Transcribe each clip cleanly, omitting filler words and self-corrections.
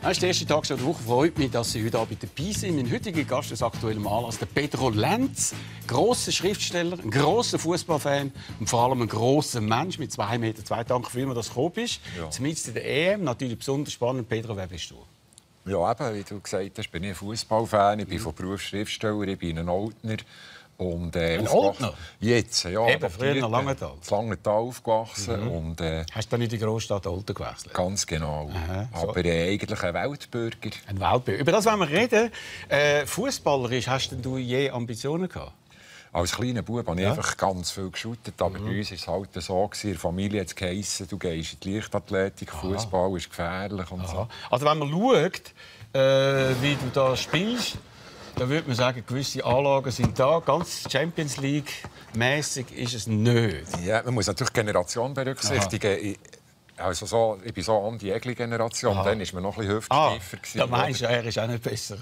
Das ist der erste Tag der Woche. Freut mich, dass Sie heute Abend dabei sind. Mein heutiger Gast ist aktuell Maler, der Pedro Lenz. Grosser Schriftsteller, ein grosser Fußballfan und vor allem ein grosser Mensch mit 2,2 Meter. Danke, wie das gekommen bist. Ja. Zumindest in der EM. Natürlich besonders spannend. Pedro, wer bist du? Ja, eben, wie du gesagt hast, bin ich ein Fußballfan. Ich bin von Beruf Schriftsteller, ich bin ein Oldner. Und, ein Oldner? Jetzt, ja. Eben, früher in Langenthal. In Langenthal aufgewachsen. Und, hast du dann in die Großstadt Olten gewechselt? Ganz genau. Aha, so. Aber eigentlich ein Weltbürger. Ein Weltbürger. Über das wollen wir reden. Fußballerisch, hast du je Ambitionen gehabt? Als kleiner Bub habe ich einfach ganz viel geschuttet. Aber bei uns war es halt so, in der Familie hat es geheissen, du gehst in die Leichtathletik, Fußball ist gefährlich und so. Also wenn man schaut, wie du da spielst, dann würde man sagen, gewisse Anlagen sind da. Ganz Champions League-mässig ist es nicht. Ja, man muss natürlich die Generation berücksichtigen. Also so, ich bin so an die Egli-Generation. Dann war man noch ein bisschen hüftsteifer. Da meinst du, er war auch nicht besser.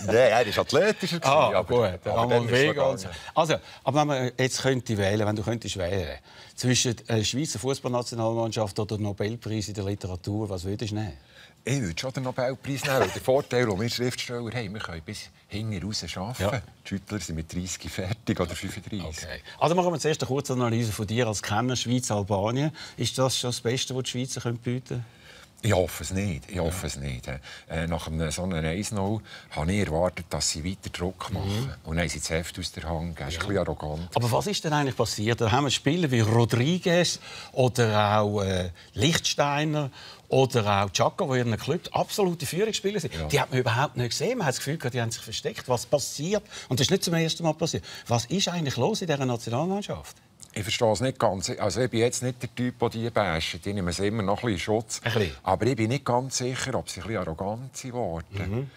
Nein, er war athletischer. Aber gut, der Ramon Vega. Also, aber wenn man jetzt könnte wählen, wenn du könntest wählen, zwischen der Schweizer Fußballnationalmannschaft oder dem Nobelpreis in der Literatur, was würdest du nehmen? Ich würde schon den Nobelpreis nehmen. Der Vorteil, den wir Schriftsteller haben, wir können bis hinten raus arbeiten. Ja. Die Schüttler sind mit 30 fertig oder 35. Okay. Also machen wir zuerst eine kurze Analyse von dir als Kenner Schweiz-Albanien. Ist das schon das Beste, was die Schweizer bieten können? Ich hoffe es nicht. Nach einem so einem 1-0 habe ich erwartet, dass sie weiter Druck machen. Und dann haben sie das Heft aus der Hand gegeben. Das ist ein bisschen arrogant. Aber was ist denn eigentlich passiert? Da haben wir Spieler wie Rodriguez oder auch Lichtsteiner oder auch Chaka, die in einem Club absolute Führungsspieler sind. Ja. Die hat man überhaupt nicht gesehen. Man hat das Gefühl, die haben sich versteckt. Was passiert? Und das ist nicht zum ersten Mal passiert. Was ist eigentlich los in dieser Nationalmannschaft? Ich verstehe es nicht ganz. Also ich bin jetzt nicht der Typ, der die bashen. Die nehmen immer noch ein bisschen Schutz. Aber ich bin nicht ganz sicher, ob sie ein bisschen arrogant sind worden.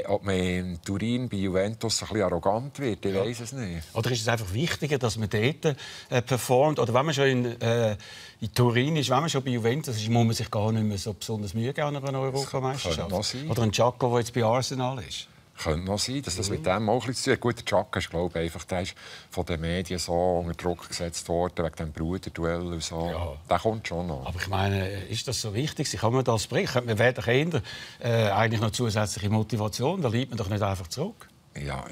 Ob man in Turin bei Juventus ein bisschen arrogant wird, ich weiß es nicht. Oder ist es einfach wichtiger, dass man dort performt? Oder wenn man schon in Turin ist, wenn man schon bei Juventus ist, muss man sich gar nicht mehr so besonders Mühe geben an einer Europameisterschaft. Oder ein Chaco, der jetzt bei Arsenal ist. Könnte noch sein, dass das mit dem auch etwas zu tun hat. Gut, der Chaka ist, glaube ich, einfach, der ist von den Medien so unter Druck gesetzt worden, wegen dem Bruderduell und so. Ja. Der kommt schon noch. Aber ich meine, ist das so wichtig? Kann man das bringen? Man wäre doch eher eigentlich noch zusätzliche Motivation. Da liegt man doch nicht einfach zurück. Ja,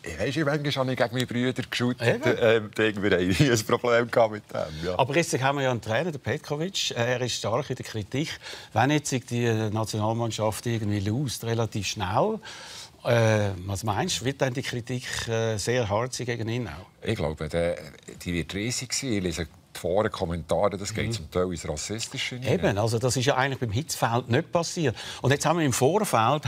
ich manchmal habe ich gegen meine Brüder geschootet. Irgendwie hatte ich ein Problem mit dem. Ja. Aber jetzt haben wir ja einen Trainer, den Petkovic. Er ist stark in der Kritik. Wenn jetzt die Nationalmannschaft irgendwie lost, relativ schnell. Was meinst du, wird dann die Kritik sehr hart sein gegen ihn auch? Ich glaube, die wird riesig sein. Ich lese die Foren-Kommentare, das geht zum Teil ins Rassistische. Eben, also das ist ja eigentlich beim Hitzfeld nicht passiert. Und jetzt haben wir im Vorfeld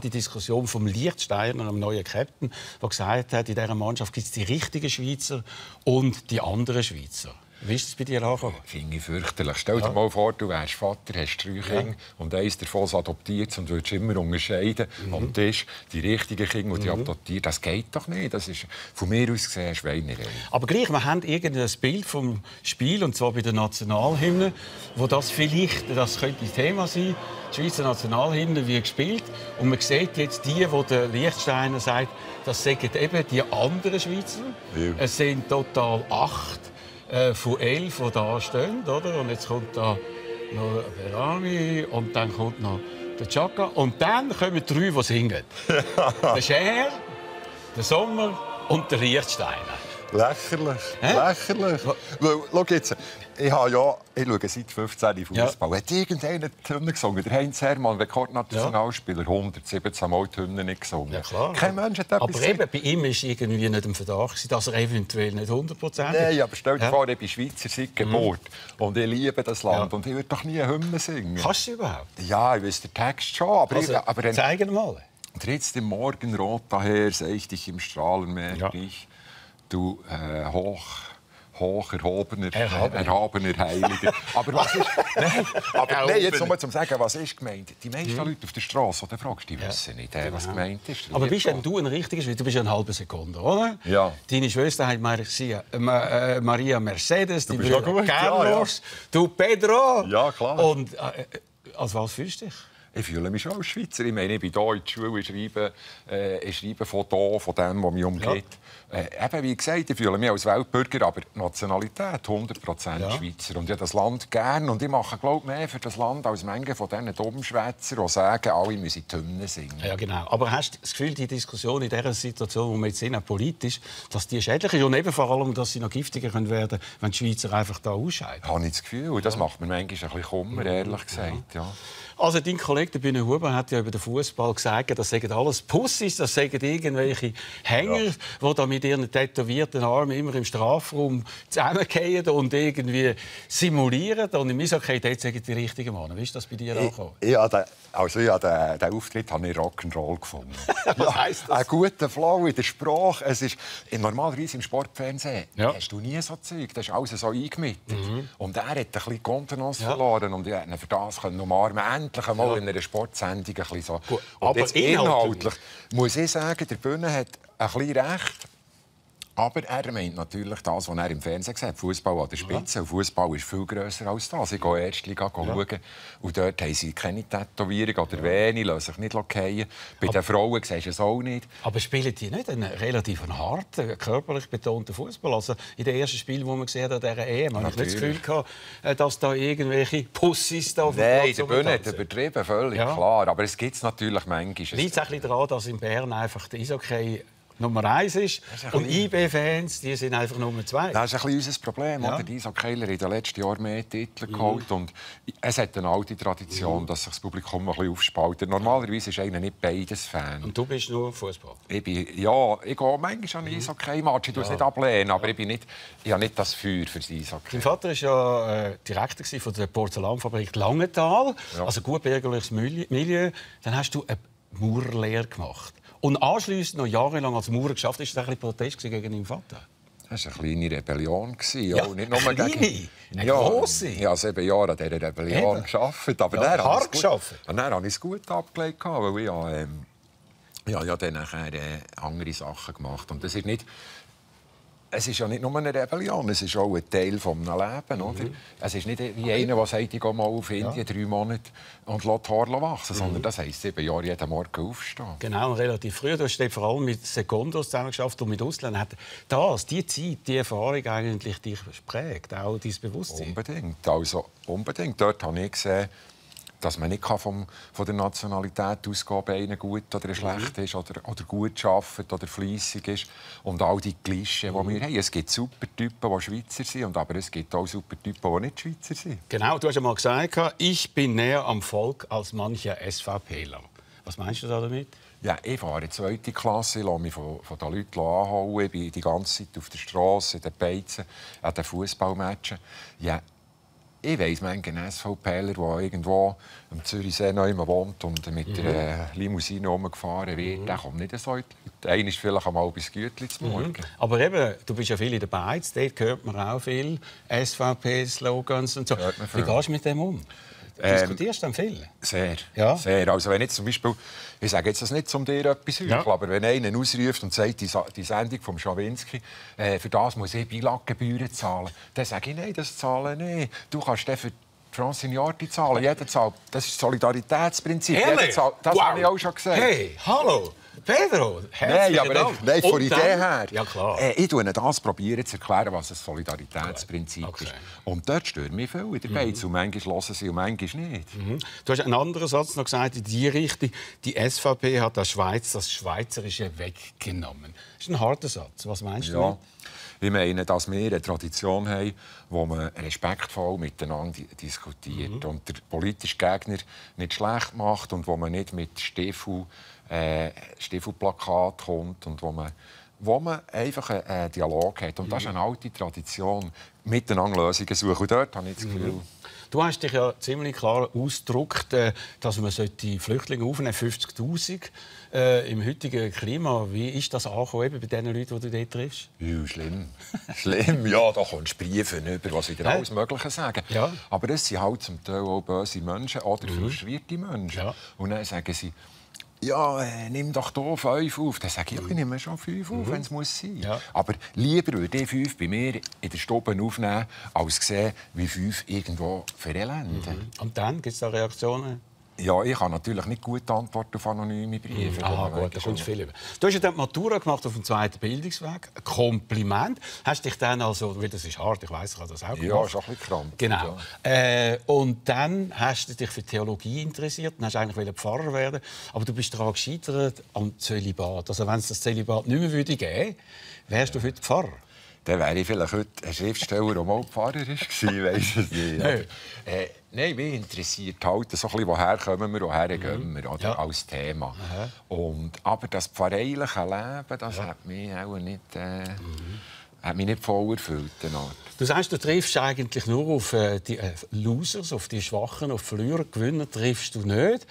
die Diskussion vom Lichtsteiner, einem neuen Captain, der gesagt hat, in dieser Mannschaft gibt es die richtigen Schweizer und die anderen Schweizer. Wie ist es bei dir angekommen? Finde ich fürchterlich. Stell dir mal vor, du wärst Vater, hast 3 Kinder und eins davon adoptiert und würdest immer unterscheiden. Und das ist die richtigen Kinder, die adoptiert. Das geht doch nicht. Das ist von mir aus gesehen Schweinerei. Aber gleich, wir haben irgendein Bild vom Spiel, und zwar bei der Nationalhymne, wo das vielleicht, das könnte das Thema sein, die Schweizer Nationalhymne wie gespielt. Und man sieht jetzt die, wo der Lichtsteiner sagt, das sagen eben die anderen Schweizer. Ja. Es sind total 8. Von 11, die da stehen, oder? Und jetzt kommt da noch Berami und dann kommt noch der Chaka. Und dann kommen 3, die singen. Der Scher, der Sommer und der Lichtsteiner. Lächerlich. Lächerlich. Schau jetzt, ich schaue seit 15 Fußball. Ja. Hat irgendeiner die Hymne gesungen? Der Heinz Hermann, Rekordnationalspieler, 117 Mal die Hymne nicht gesungen. Ja, klar. Kein Mensch hat etwas aber eben, bei ihm war irgendwie nicht im Verdacht, dass er eventuell nicht 100%. Nein, aber stell dir vor, ich bin Schweizer seit Geburt. Und ich liebe das Land. Und ich würde doch nie eine Hymne singen. Kannst du überhaupt? Ja, ich weiß den Text schon. Aber zeig ihn mal. Trittst im Morgenrot daher, seh ich dich im Strahlenmeer, dich, du hoch erhabener Heiliger. Aber was ist... Nein, jetzt nur zum Sagen, was ist gemeint? Die meisten Leute auf der Straße, die fragst, die wissen nicht, was gemeint ist. Aber bist du ein richtiger Schweizer? Du bist ja eine halbe Sekunde, oder? Ja. Deine Schwester heißt Maria Mercedes, die Carlos, du Pedro. Ja, klar. Und als was fühlst du dich? Ich fühle mich schon als Schweizer. Ich meine, ich bin hier in der Schule, ich schreibe von dem, was mich umgeht. Ja. Eben, wie gesagt, ich fühle mich als Weltbürger, aber Nationalität 100% Schweizer. Und ich habe das Land gern. Und ich mache, glaube ich, mehr für das Land als manche von diesen Dummschwätzer, die sagen, alle müssen die Hymne singen. Ja, genau. Aber hast du das Gefühl, die Diskussion in dieser Situation, wo wir jetzt sind, auch politisch, dass die schädlich ist und eben vor allem, dass sie noch giftiger werden können, wenn die Schweizer einfach da ausscheiden? Habe ich das Gefühl. Und das macht mir manchmal ein bisschen Kummer, ehrlich gesagt. Ja. Also, dein Kollege Bühne Huber hat ja über den Fußball gesagt, das sagen alles Pussys, das sagen irgendwelche Hänger, die da mit ihren tätowierten Armen immer im Strafraum zusammengehen und irgendwie simulieren. Und im Eishockey sagen die richtigen Mann. Wie ist das bei dir angekommen? Den Auftritt habe ich Rock'n'Roll gefunden. Was heisst das? Ein guter Flow in der Sprache. Es ist, normalerweise im Sportfernsehen hast du nie so Zeug. Das ist alles so eingemietet. Und er hat ein bisschen Kontenance verloren. Und ich konnte ihn für das umarmen. Endlich einmal in einer Sportsendung ein bisschen so. Gut, und aber jetzt inhaltlich muss ich sagen, der Bühne hat ein bisschen recht. Aber er meint natürlich das, was er im Fernsehen sieht. Fußball an der Spitze. Ja. Fußball ist viel grösser als das. Ich gehe Erstliga schauen. Und dort haben sie keine Tätowierung oder wenig, lassen sich nicht fallen. Bei den Frauen siehst du es auch nicht. Aber spielen die nicht einen relativ harten, körperlich betonten Fußball? Also in dem ersten Spiel, das man gesehen hat, an dieser EM, habe ich nicht das Gefühl gehabt, dass da irgendwelche Pussys da auf dem Platz der Bühne hat übertrieben, völlig klar. Aber es gibt es natürlich manchmal. Liegt es ein bisschen daran, dass in Bern einfach der Eishockey Nummer 1 ist. Und IB-Fans, die sind einfach Nummer 2. Das ist ein bisschen unser Problem. Ja. Die Eishockeyler in den letzten Jahren mehr Titel geholt. Und es hat eine alte Tradition, dass sich das Publikum ein bisschen aufspaltet. Normalerweise ist einer nicht beides Fan. Und du bist nur Fußball? Ich gehe manchmal an Eishockey-Match. Ich tue es nicht ablehnen, aber ich habe nicht das Feuer für das Eishockey. Dein Vater war ja Direktor von der Porzellanfabrik Langenthal. Ja. Also gut bürgerliches Milieu. Dann hast du eine Maurerlehre gemacht. Und anschliessend noch jahrelang als Maurer geschafft. Ist das ein Protest gegen deinen Vater? Das war eine kleine Rebellion. Ja, nicht nur eine kleine? Eine grosse? Ich habe 7 Jahre an dieser Rebellion gearbeitet. Aber hart gearbeitet? Dann habe ich es gut abgelegt, weil ich habe dann nachher andere Sachen gemacht. Und das ist nicht... Es ist ja nicht nur eine Rebellion, es ist auch ein Teil des Lebens. Oder? Es ist nicht wie einer, der sagt, ich gehe mal auf Indien 3 Monate und lasse die Haare wachsen, sondern das heisst 7 Jahre jeden Morgen aufstehen. Genau, relativ früh. Du hast vor allem mit Secondos zusammengearbeitet und mit Ausländern. Hat die Zeit, die Erfahrung eigentlich dich geprägt, auch dein Bewusstsein? Unbedingt. Dort habe ich gesehen, dass man nicht von der Nationalität ausgehen, ob einer gut oder schlecht ist, oder gut arbeitet oder fleissig ist. Und all die Klischees, die wir haben. Es gibt super Typen, die Schweizer sind, aber es gibt auch super Typen, die nicht Schweizer sind. Genau, du hast einmal gesagt, ich bin näher am Volk als mancher SVPler. Was meinst du damit? Ja, ich fahre in 2. Klasse, ich lasse mich von den Leuten anhauen. Ich bin die ganze Zeit auf der Straße, in den Beizen, an den Fußballmatchen. Ja, ich weiss, manchen SVPler, der irgendwo am Zürichsee neu wohnt und mit der Limousine rumgefahren wird, der kommt nicht so in die Leute. Einer ist vielleicht einmal bis Gütli zum Morgen. Aber eben, du bist ja viel in der Beiz, dort hört man auch viel SVP-Slogans und so. Wie gehst du mit dem um? Diskutierst du dann viel? Sehr. Ja? Sehr. Also wenn jetzt zum Beispiel, ich sage jetzt das nicht, um dir etwas zu heucheln, aber wenn einer ausruft und sagt, die Sendung von Schawinski, für das muss ich Beilaggebühren zahlen, dann sage ich, nein, das zahle ich nicht. Du kannst für Francine Jordi zahlen. Jeder zahlt. Das ist das Solidaritätsprinzip. Ehrlich? Das habe ich auch schon gesagt. Hey, hallo! Pedro, nein, von Idee her. Ja, klar. Ich probiere zu erklären, was ein Solidaritätsprinzip ist. Und dort stört mich viel in der Beiz. Und manchmal hören sie und manchmal nicht. Du hast einen anderen Satz noch gesagt, in die Richtung, die SVP hat der Schweiz das Schweizerische weggenommen. Das ist ein harter Satz. Was meinst du damit? Ich meine, dass wir eine Tradition haben, wo man respektvoll miteinander diskutiert und der politische Gegner nicht schlecht macht und wo man nicht mit Stiefelplakat kommt und wo man einfach einen Dialog hat. Und das ist eine alte Tradition, miteinander Lösungen suchen. Und dort habe ich das Gefühl... Du hast dich ja ziemlich klar ausgedrückt, dass man Flüchtlinge aufnehmen sollte, 50'000 im heutigen Klima. Wie ist das angekommen bei den Leuten, die du dort triffst? Ja, schlimm. Schlimm, ja, da kommst du Briefe über, was wieder alles Mögliche sagen. Ja. Aber es sind halt zum Teil auch böse Menschen oder frustrierte Menschen. Ja. Und dann sagen sie, ja, nimm doch hier 5 auf. Dann sage ich, ich nehme schon 5 auf, wenn es muss sein. Ja. Aber lieber würde ich 5 bei mir in der Stube aufnehmen, als sehen, wie 5 irgendwo verelenden. Und dann gibt es da Reaktionen? Ja, ich habe natürlich nicht gute Antworten auf anonyme Briefe. Aha, gut, da kommst du viel über. Du hast ja dann die Matura gemacht auf dem zweiten Bildungsweg. Ein Kompliment. Hast dich dann also, weil das ist hart, ich weiss, ich habe das auch gemacht. Ja, ist auch ein bisschen krank. Genau. Ja. Und dann hast du dich für Theologie interessiert und hast eigentlich Pfarrer werden. Aber du bist daran gescheitert am Zölibat. Also wenn es das Zölibat nicht mehr geben würde, wärst du heute Pfarrer? Dann wäre ich vielleicht heute ein Schriftsteller, der mal Pfarrer war. Ich weiss es nicht. Nein, mich interessiert halt so ein bisschen, woher kommen wir, woher gehen wir, oder, als Thema. Aber das pfarreiliche Leben, das hat mich auch nicht, hat mich nicht voll erfüllt. Du sagst, du triffst eigentlich nur auf die Losers, auf die Schwachen, auf Verlierer. Gewinner triffst du nicht.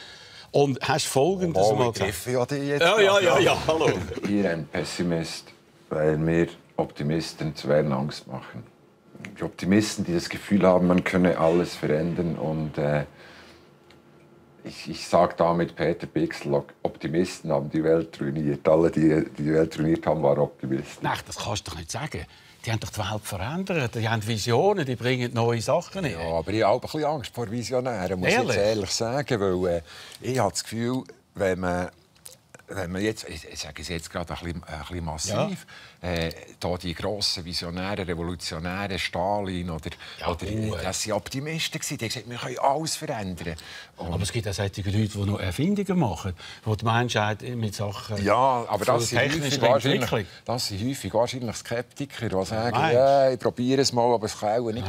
Und hast Folgendes mal gesagt. Ja, hallo. Ich bin ein Pessimist, weil mir Optimisten zuweilen Angst machen. Die Optimisten, die das Gefühl haben, man könne alles verändern. Und ich sage damit Peter Bixel, Optimisten haben die Welt ruiniert. Alle, die die Welt ruiniert haben, waren Optimisten. Nein, das kannst du doch nicht sagen. Die haben doch die Welt verändert. Die haben Visionen, die bringen neue Sachen in. Ja, aber ich habe auch ein bisschen Angst vor Visionären, muss ich jetzt ehrlich sagen. Weil ich habe das Gefühl, wenn man jetzt, ich sage es jetzt gerade ein bisschen massiv, da die grossen Visionäre, Revolutionäre, Stalin oder das waren Optimisten, die haben gesagt, wir können alles verändern. Aber es gibt auch solche Leute, die noch Erfindungen machen, die die Menschheit mit Sachen... Ja, aber das sind häufig wahrscheinlich Skeptiker, die sagen, ich probiere es mal, aber es kann auch nicht.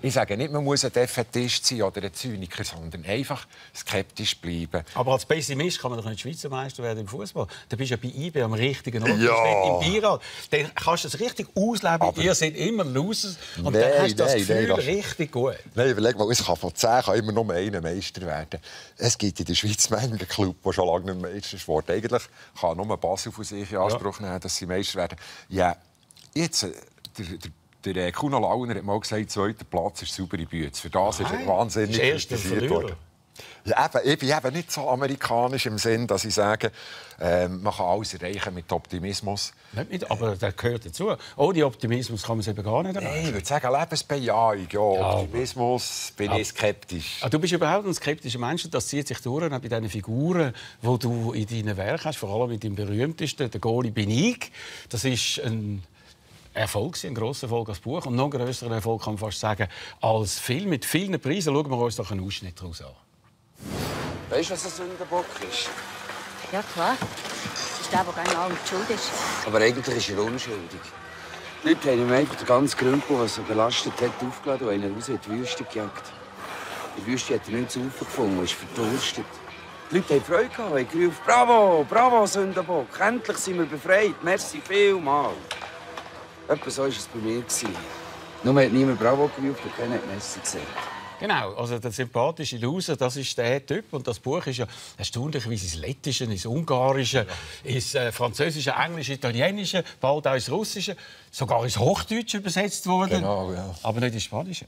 Ich sage nicht, man muss ein Defetist sein oder ein Zyniker, sondern einfach skeptisch bleiben. Aber als Pessimist kann man doch nicht Schweizer Meister werden im Fußball. Da bist du ja bei IB am richtigen Ort. Ja. Im Beirat. Dann kannst du es richtig ausleben. Aber ihr seid immer Losers. Und dann hast du das Gefühl richtig gut. Nein, überleg mal, es kann von 10 kann immer nur einer Meister werden. Es gibt in der Schweiz manchen Club, der schon lange nicht Meister ist geworden. Eigentlich kann nur Basel von sich in Anspruch nehmen, dass sie Meister werden. Ja, jetzt... Der Kuno Launer hat mal gesagt, der zweite Platz ist saubere Bütze. Für das ist er wahnsinnig kritisiert worden. Ja, ich bin eben nicht so amerikanisch im Sinn, dass ich sage, man kann alles erreichen mit Optimismus. Nicht, aber das gehört dazu. Ohne Optimismus kann man es eben gar nicht erreichen. Nein, ich würde sagen, Lebensbejahung. Ja, Optimismus bin ich skeptisch. Du bist überhaupt ein skeptischer Mensch. Das zieht sich durch bei diesen Figuren, die du in deinen Werken hast. Vor allem mit dem berühmtesten, der Goli bin ich. Das ist ein Erfolg, ein grosser Erfolg als Buch. Und noch ein grösserer Erfolg kann man fast sagen, als Film mit vielen Preisen. Schauen wir uns doch einen Ausschnitt daraus an. Weißt du, was ein Sündenbock ist? Ja, klar. Das ist der, der gerne allem schuld ist. Aber eigentlich ist er unschuldig. Die Leute haben ihm einfach den ganzen Grümpel, der so belastet hat, aufgeladen und ihn raus in die Wüste gejagt. In der Wüste hat er nichts zu saufen gefunden und ist verdurstet. Die Leute haben Freude gehabt, haben gerufen, «Bravo, bravo, Sündenbock! Endlich sind wir befreit! Merci vielmals!» Etwa so war es bei mir. Nur hat niemand «Bravo» gerufen und keiner hat «Merci» gesagt. Genau, also der sympathische Loser, das ist der Typ. Und das Buch ist ja erstaunlicherweise ins Lettische, ins Ungarische, ins Französische, Englische, Italienische, bald auch ins Russische, sogar ins Hochdeutsche übersetzt worden. Genau, ja. Aber nicht ins Spanische.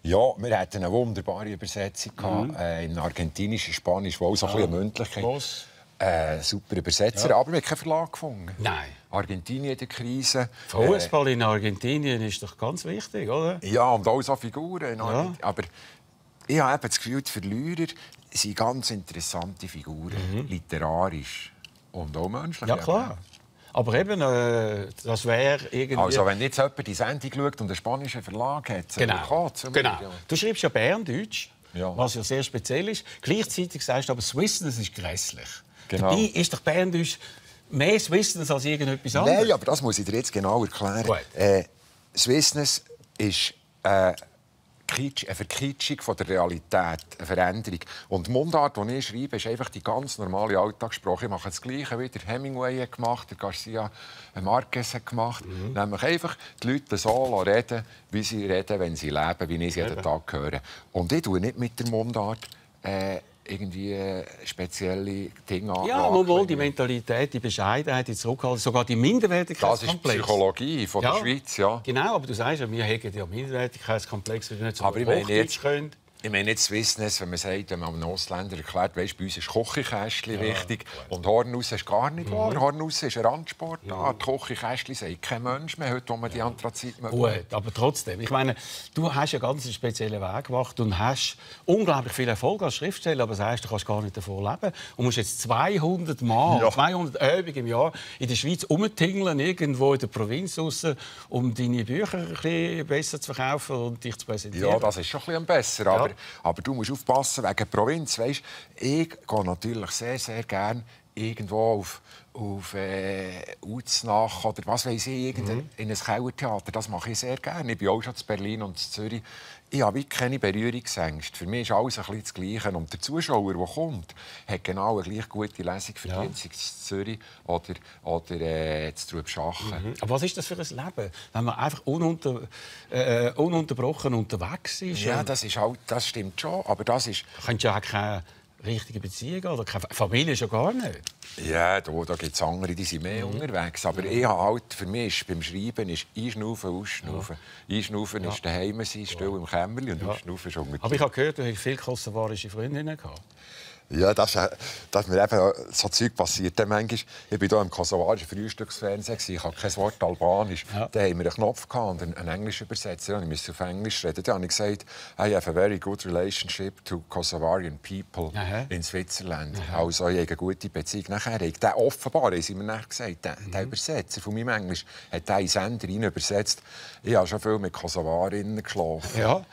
Ja, wir hatten eine wunderbare Übersetzung in Argentinisch, Spanisch, wo auch so ein bisschen Mündlichkeit. Super Übersetzer, aber wir haben keinen Verlag gefunden. Nein. Argentinien in der Krise. Fußball in Argentinien ist doch ganz wichtig, oder? Ja, und auch so Figuren. Ja. Aber ich habe eben das Gefühl, die Verlierer sind ganz interessante Figuren. Literarisch und auch menschlich. Ja, klar. Aber eben, das wäre irgendwie... Also wenn jetzt jemand die Sendung schaut und einen spanischen Verlag hat, genau. Du schreibst ja Berndeutsch, was ja sehr speziell ist. Gleichzeitig sagst du aber, Swissness ist grässlich. Genau. Dabei ist doch Berndeutsch mehr Swissness als irgendetwas anderes. Nein, aber das muss ich dir jetzt genau erklären. Swissness ist eine Verkitschung von der Realität, eine Veränderung. Und die Mundart, die ich schreibe, ist einfach die ganz normale Alltagssprache. Ich mache das Gleiche, wie der Hemingway hat gemacht, der Garcia Marquez hat gemacht. Nämlich einfach die Leute so reden, wie sie reden, wenn sie leben, wie ich sie jeden Tag höre. Und ich tue nicht mit der Mundart irgendwie spezielle Dinge an. Ja, wohl die Mentalität, die Bescheidenheit, die Zurückhaltung, sogar die Minderwertigkeitskomplex. Das ist die Psychologie von der Schweiz, ja. Genau, aber du sagst ja, wir haben ja Minderwertigkeitskomplex, weil wir nicht so Hochdeutsch können. Ich meine nicht Swissness, wenn man sagt, wenn man einem Ausländer erklärt, weißt, bei uns ist Kochikästchen wichtig und Hornhaus ist gar nicht wahr. Hornhaus ist ein Randsportart. Kochikästchen sagt kein Mensch mehr heute, wo man die Anthrazit macht. Gut, aber trotzdem. Ich meine, du hast einen ganz speziellen Weg gemacht und hast unglaublich viel Erfolg als Schriftsteller, aber sagst, du kannst gar nicht davon leben und musst jetzt 200 Mal, 200 Übungen im Jahr in der Schweiz rumtingeln, irgendwo in der Provinz raus, um deine Bücher ein bisschen besser zu verkaufen und dich zu präsentieren. Ja, das ist schon ein bisschen besser. Aber du musst aufpassen wegen Provinz. Weißt, ich gehe natürlich sehr, sehr gerne irgendwo auf Uznach oder was weiß ich, in ein Kellertheater. Das mache ich sehr gerne. Ich bin auch schon in Berlin und in Zürich. Ich habe keine Berührungsängste. Für mich ist alles ein bisschen das Gleiche. Und der Zuschauer, der kommt, hat genau eine gleich gute Lesung verdient, sei es in Zürich oder in Trubschachen. Aber was ist das für ein Leben, wenn man einfach ununterbrochen unterwegs ist? Ja, das stimmt schon. Aber das ist... Du könntest ja auch keine richtige Beziehung oder keine Familie schon gar nicht. Ja, da gibt es andere, die sind mehr unterwegs. Aber ich habe halt, für mich ist beim Schreiben ist einschnaufen, ausschnaufen. Einschnaufen ist daheim sein, still im Kämmerchen und ausschnaufen ist unter. Aber ich habe gehört, du hast viele kosovarische Freundinnen gehabt. Ja, dass mir eben so Zeug passiert. Manchmal, ich war hier im kosovarischen Frühstücksfernsehen, ich hatte kein Wort Albanisch. Ja. Da haben wir einen Knopf und einen englischen Übersetzer. Ich musste auf Englisch reden. Da habe ich gesagt, I have a very good relationship to Kosovarian people in Switzerland. Also ich habe eine gute Beziehung. Nachher hat der offenbar, haben sie mir nachher gesagt, der Übersetzer von meinem Englisch, hat den Sender rein übersetzt. Ich habe schon viel mit Kosovarinnen geschlafen. Ja.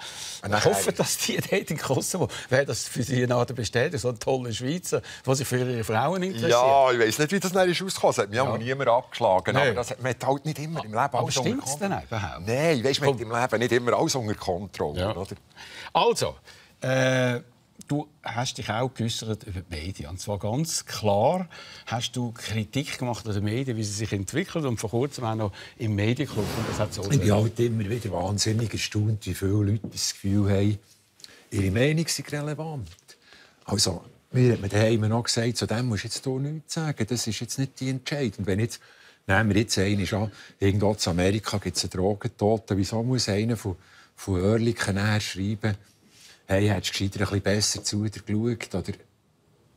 Ich hoffe, dass die dort in Kosovo, wäre das für sie eine Art Bestätigung, so ein toller Schweizer, der sich für ihre Frauen interessiert. Ja, ich weiss nicht, wie das ist ausgekommen. Das hat mich auch niemand abgeschlagen. Aber das hat man halt nicht immer im Leben alles unter Kontrolle. Stimmt es denn überhaupt? Nein, weißt, man hat im Leben nicht immer alles unter Kontrolle. Ja. Oder? Also, du hast dich auch geäußert über die Medien. Und zwar ganz klar hast du Kritik gemacht an den Medien, wie sie sich entwickeln. Und vor kurzem auch noch im Medienclub. Und das hat so ich bin halt immer wieder wahnsinnig erstaunt, wie viele Leute das Gefühl haben, ihre Meinung sei relevant. Also, mir hat man daheim noch gesagt, zu dem musst du jetzt hier nichts sagen. Das ist jetzt nicht die Entscheidung. Wenn jetzt, nehmen wir jetzt einen an, irgendwo in Amerika gibt es einen Drogentoten. Wieso muss einer von Oerlikon nachher schreiben, hey, hättest du gescheiter ein bisschen besser zu dir geschaut? Oder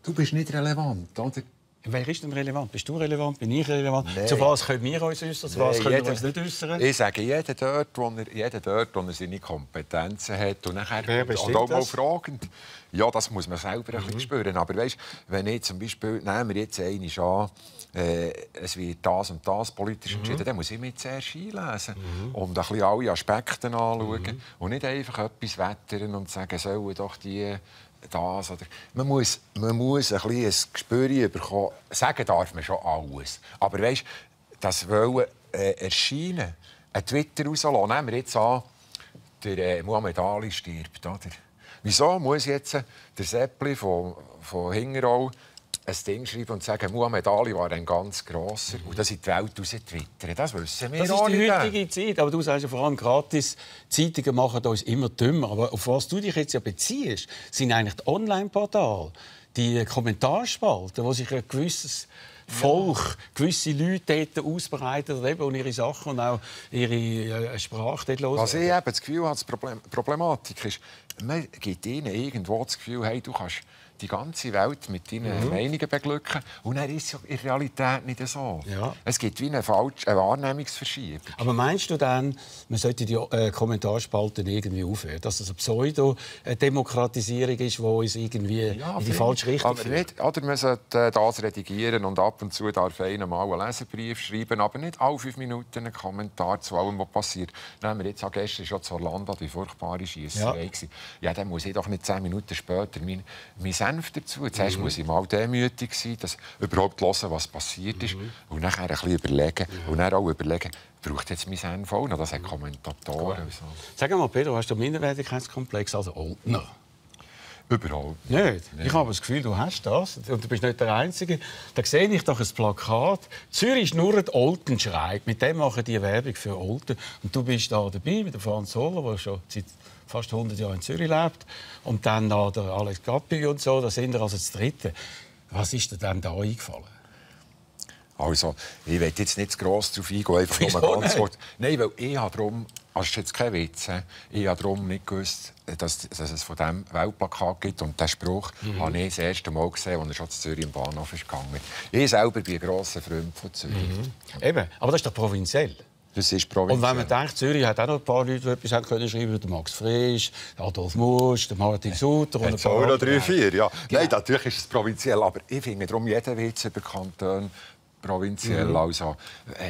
du bist nicht relevant, oder? Wer ist denn relevant? Bist du relevant? Bin ich relevant? Nein. Zu was können wir uns äußern? Zu was können wir uns nicht äußern? Ich sage, jeder dort, wo er seine Kompetenzen hat. Und nachher und auch mal fragend. Ja, das muss man selber ein bisschen spüren. Aber weißt, wenn ich zum Beispiel, nehmen wir jetzt einmal an, es wird das und das politisch entschieden, dann muss ich mich zuerst einlesen und ein bisschen alle Aspekte anschauen und nicht einfach etwas wettern und sagen, sollen doch die das oder... Man muss ein bisschen ein Gespür bekommen. Sagen darf man schon alles. Aber weißt, das wollen erscheinen, ein Twitter rauslassen. Nehmen wir jetzt an, der Muhammad Ali stirbt, oder? Wieso muss jetzt der Seppli von Hingerau ein Ding schreiben und sagen, Muhammad Ali war ein ganz grosser und das in die Welt raus twittern? Das wissen wir auch nicht. Das ist die heutige Zeit. Aber du sagst ja vor allem gratis, Zeitungen machen uns immer dümmer. Aber auf was du dich jetzt ja beziehst, sind eigentlich die Online-Portale, die Kommentarspalten, wo sich ein gewisses Volk, gewisse Leute dort ausbreiten und ihre Sachen und auch ihre Sprache dort los. Was ich eben das Gefühl habe, die Problematik ist, man gibt ihnen irgendwo das Gefühl, hey, du kannst die ganze Welt mit deinen Meinungen beglücken. Und dann ist es in der Realität nicht so. Ja. Es gibt wie eine Wahrnehmungsverschiebung. Aber meinst du dann, man sollte die Kommentarspalten irgendwie aufhören? Dass das eine Pseudo-Demokratisierung ist, die uns irgendwie in die falsche Richtung führt? Oder man sollte das redigieren und ab und zu darf einer mal einen Leserbrief schreiben, aber nicht alle 5 Minuten einen Kommentar zu allem, was passiert. Nehmen wir jetzt gestern schon zu Orlando die furchtbare Schiesserei. Ja, dann muss ich doch nicht 10 Minuten später mein Senf dazu. Zuerst muss ich mal demütig sein, dass überhaupt hören, was passiert ist. Und nachher ein bisschen überlegen. Und dann auch überlegen, braucht jetzt mein Senf auch noch? Das hat Kommentatoren. So. Sag mal, Pedro, hast du einen Minderwertigkeitskomplex als Oldner? Überhaupt nicht. Ich habe das Gefühl, du hast das. Und du bist nicht der Einzige. Da sehe ich doch ein Plakat. Zürich schnurrt, Olten schreit. Mit dem machen die Werbung für Olten. Und du bist da dabei mit der Franz Holler, der schon seit fast 100 Jahren in Zürich lebt. Und dann da der Alex Gappi und so. Da sind wir also das Dritte. Was ist dir denn da eingefallen? Also, ich will jetzt nicht zu gross darauf eingehen. Einfach nur ganz kurz. Nein, weil ich habe darum das ist jetzt kein Witz. Ich habe darum nicht gewusst, dass es von diesem Weltplakat gibt. Und diesen Spruch habe ich das erste Mal gesehen, als er schon zu Zürich im Bahnhof ist gegangen. Ich selber bin ein grosser Freund von Zürich. Eben, aber das ist doch provinziell. Das ist provinziell. Und wenn man denkt, Zürich hat auch noch ein paar Leute, die etwas haben können schreiben, der Max Frisch, der Adolf Musch, der Martin Suter. Und so noch 3, 4, ja. Genau. Nein, natürlich ist es provinziell, aber ich finde darum jeden Witz über Kantone provinziell, also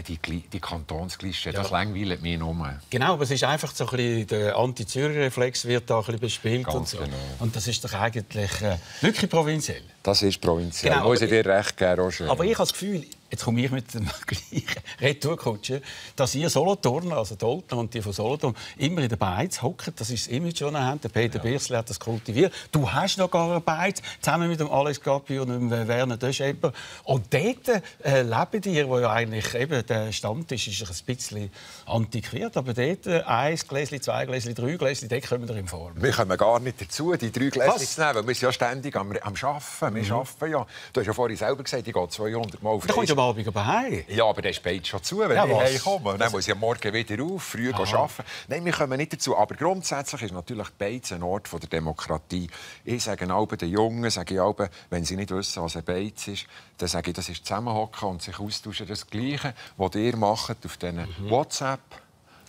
die Kantonsklischee, das langweilt mich nur. Genau, aber es ist einfach so ein bisschen, der Anti-Zürich-Reflex wird da ein bisschen bespielt. Ganz und so. Genau. Und das ist doch eigentlich wirklich provinziell. Das ist provinziell, genau, muss ich dir recht geben, Roger. Aber ich habe das Gefühl, jetzt komme ich mit dem gleichen Retourkutsche, dass ihr Solothurner, also die Olten und die von Solothurn, immer in der Beiz hocken. Das ist das Image, das ihr habt. Der Peter Birsli hat das kultiviert. Du hast noch gar eine Beiz, zusammen mit dem Alex Gapi und dem Werner Döschepper. Und dort leben die, wo ja eigentlich eben der Stammtisch ist ein bisschen antiquiert, aber dort 1 Gläschen, 2 Gläschen, 3 Gläschen, dort kommen wir in Form. Wir kommen gar nicht dazu, die 3 Gläschen zu nehmen, weil wir sind ja ständig am Arbeiten. Wir arbeiten ja. Du hast ja vorhin selber gesagt, ich gehe 200 Mal auf. Da kommst du am Abend heim. Ja, aber der spät schon zu, wenn ich heimkomme. Dann muss ich am Morgen wieder auf, früh arbeiten. Nein, wir kommen nicht dazu. Aber grundsätzlich ist natürlich die Beiz ein Ort der Demokratie. Ich sage auch den Jungen, wenn sie nicht wissen, was ein Beiz ist, dann sage ich, das ist zusammenhocken und sich austauschen. Das Gleiche, was ihr macht auf diesen WhatsApp.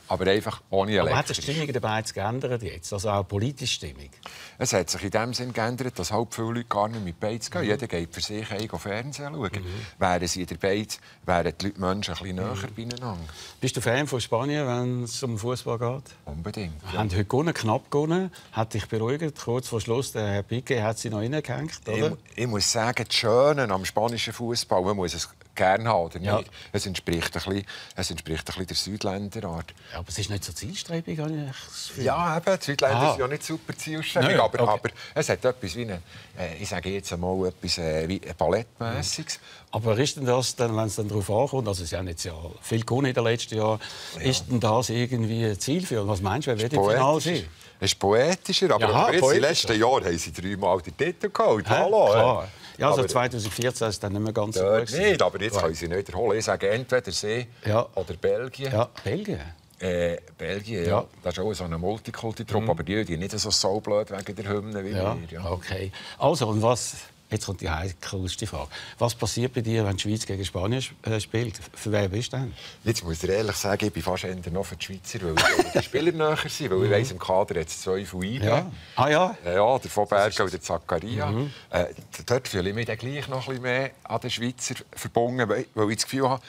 Aber einfach ohne elektrisch. Aber hat sich die Stimmung in der Beiz geändert jetzt? Also auch politische Stimmung? Es hat sich in dem Sinn geändert, dass halt viele Leute gar nicht mit Beiz gehen. Jeder geht für sich Fernsehen schauen. Wären sie in der Beiz, wären die Menschen ein bisschen näher beieinander. Bist du Fan von Spanien, wenn es um Fußball geht? Unbedingt. Ja. Haben heute gewonnen, knapp gewonnen. Hat dich beruhigt. Kurz vor Schluss, der Herr Piqué hat sie noch reingehängt, oder? Ich muss sagen, das Schöne am spanischen Fußball, man muss es gerne haben, oder nicht? Es entspricht ein bisschen der Südländerart. Ja, aber es ist nicht so zielstrebig, habe ich das Gefühl. Ja, eben, die Südländer sind ja nicht super zielstrebig, aber es hat etwas wie ich sage jetzt einmal, etwas wie ein Ballettmässiges. Aber ist denn das, wenn es dann darauf ankommt, also es ist ja nicht so viel gewonnen in den letzten Jahren, ist denn das irgendwie ein Ziel für? Was meinst du, wer wird im Finale sein? Es ist poetischer, aber jetzt in den letzten Jahren haben sie 3-mal den Titel geholt. Hallo. Klar. Ja, also 2014 ist es dann nicht mehr ganz so gut. Nicht, aber jetzt können sie nicht wiederholen. Ich sage entweder sie oder Belgien. Ja, Belgien? Belgien, ja. Das ist auch so eine Multikulti-Truppe, aber die sind nicht so blöd wegen der Hymne wie wir. Ja. Okay. Also, und was... Jetzt kommt die heikelste Frage. Was passiert bei dir, wenn die Schweiz gegen Spanien spielt? Für wen bist du denn? Jetzt muss ich ehrlich sagen, ich bin fast eher noch für die Schweizer, weil die Spieler näher sind. Weil ich weiss, im Kader hat es 2 von IB. Ja. Ah ja? Ja, der von Bergen und der Zakaria. Dort fühle ich mich dann gleich noch ein bisschen mehr an den Schweizer verbunden, weil ich das Gefühl habe,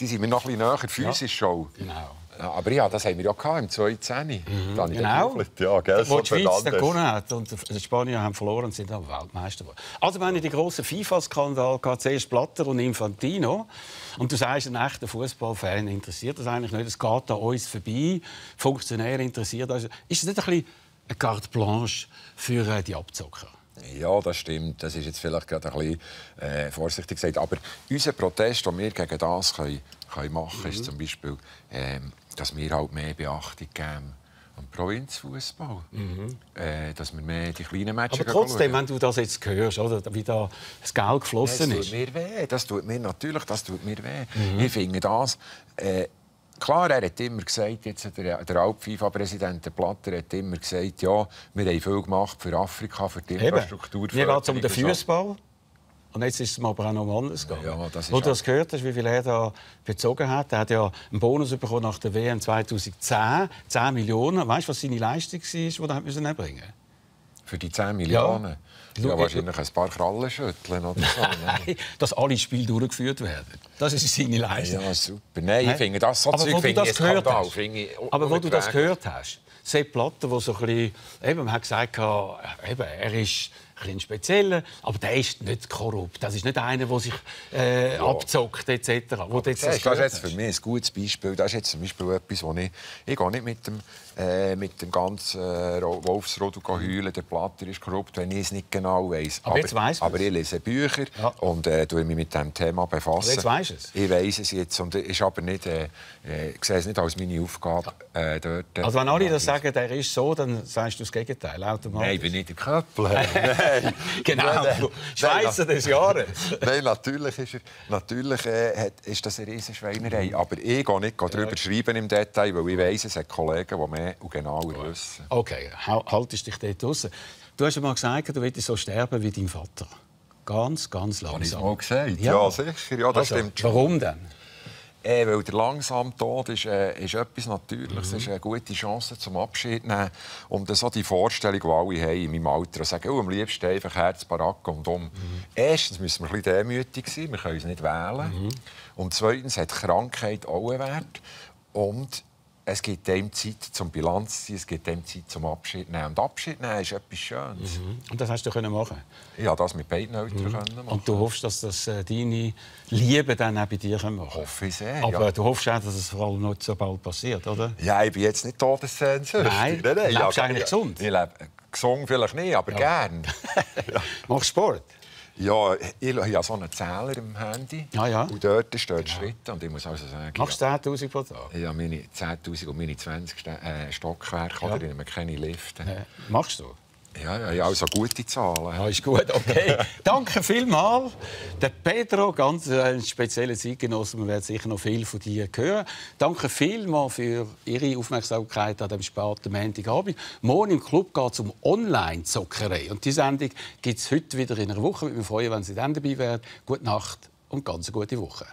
die sind mir noch ein bisschen näher physisch schon. Genau. Ja, aber ja, das haben wir ja im 2010. Genau. Ja, gell, wo die Schweiz dann gewonnen hat und die Spanier haben verloren und sind dann Weltmeister geworden. Also wenn ich die grossen FIFA-Skandal hatte, zuerst Blatter und Infantino, und du sagst, ein echter Fußballfan interessiert das eigentlich nicht, es geht an uns vorbei, Funktionäre interessiert das. Ist das nicht ein bisschen eine carte blanche für die Abzocker? Ja, das stimmt. Das ist jetzt vielleicht gerade ein bisschen vorsichtig gesagt. Aber unser Protest, den wir gegen das können machen, ist zum Beispiel, dass wir halt mehr Beachtung geben am Provinzfußball. Dass wir mehr die kleinen Matches aber trotzdem, wenn du das jetzt hörst, oder, wie da das Geld geflossen ist. Das tut mir weh. Ich finde das... Klar, er hat immer gesagt, jetzt der Alt-FIFA-Präsident Blatter hat immer gesagt, ja, wir haben viel gemacht für Afrika, für die Infrastruktur. Mir geht es um den Fußball. Und jetzt ist es mir aber auch noch anders gegangen. Ja, das ist wo du das gehört hast, wie viel er da bezogen hat. Er hat ja einen Bonus bekommen nach der WM 2010, 10 Millionen. Weißt du, was seine Leistung war, die er erbringen musste? Für die 10 Millionen? Ja, wahrscheinlich ein paar Krallen schütteln oder so. Nein, dass alle Spiele durchgeführt werden. Das ist seine Leistung. Ja, super. Nein, ich finde das so Zeug, aber wo du das gehört hast, Sepp Blatter, der so ein bisschen... Eben, man hat gesagt, er ist ein spezieller, aber der ist nicht korrupt. Das ist nicht einer, der sich abzockt etc. Das ist jetzt für mich ein gutes Beispiel. Das ist jetzt zum Beispiel etwas, wo ich gehe nicht mit dem ganzen Wolfsrudel heulen, der Blatter ist korrupt, wenn ich es nicht genau weiss. Aber ich lese Bücher und tue mich mit diesem Thema befassen. Jetzt weisst du es? Ich weiss es jetzt und ist aber nicht, ich sehe es nicht als meine Aufgabe dort. Also wenn alle das sagen, der ist so, dann sagst du das Gegenteil automatisch. Nein, ich bin nicht der Köppler. Genau, Schweizer des Jahres. Nein, natürlich ist das eine riesige Schweinerei. Aber ich gehe nicht darüber schreiben im Detail, weil ich weiss, es hat Kollegen, die mehr und genauer wissen. Okay, haltest dich dort raus. Du hast ja mal gesagt, du willst so sterben wie dein Vater. Ganz, ganz langsam. Habe ich mal gesagt? Ja. Ja, sicher. Ja, das stimmt schon. Warum denn? Weil der langsame Tod ist etwas Natürliches. Es ist eine gute Chance zum Abschied nehmen. Und so die Vorstellung, die alle haben in meinem Alter, sagen, am liebsten einfach Herz, Barack und um. Erstens müssen wir ein bisschen demütig sein, wir können uns nicht wählen. Und zweitens hat Krankheit auch einen Wert. Und es gibt dem Zeit zum Bilanz ziehen, es gibt dem Zeit zum Abschied nehmen. Und Abschied nehmen ist etwas Schönes. Und das hast du machen? Ich konnte das mit beiden Eltern machen. Und du hoffst, dass das deine Liebe dann auch bei dir machen können? Hoffe ich sehr, Aber ja. Du hoffst auch, dass es vor allem nicht so bald passiert, oder? Ja, ich bin jetzt nicht todessehnsüchtig. Nein, lebst du eigentlich gesund? Ich lebe gesund vielleicht nicht, aber gern. Machst Sport? Ja, ich habe so einen Zähler im Handy. Ja. Und dort steht Schritte. Und ich muss also sagen, machst du 10'000 pro Tag? Ja, meine 10'000 und meine 20 Stockwerke. Oder ich nehme keine Lifte. Machst du? Ja, also gute Zahlen. Ja, ist gut, okay. Danke vielmals. Der Pedro, ganz ein spezieller Zeitgenosse. Wir werden sicher noch viel von dir hören. Danke vielmals für Ihre Aufmerksamkeit an diesem späten Montagabend. Morgen im Club geht es um Online-Zockerei. Und die Sendung gibt es heute wieder in einer Woche. Ich würde mich freuen, wenn Sie dann dabei wären. Gute Nacht und ganz eine gute Woche.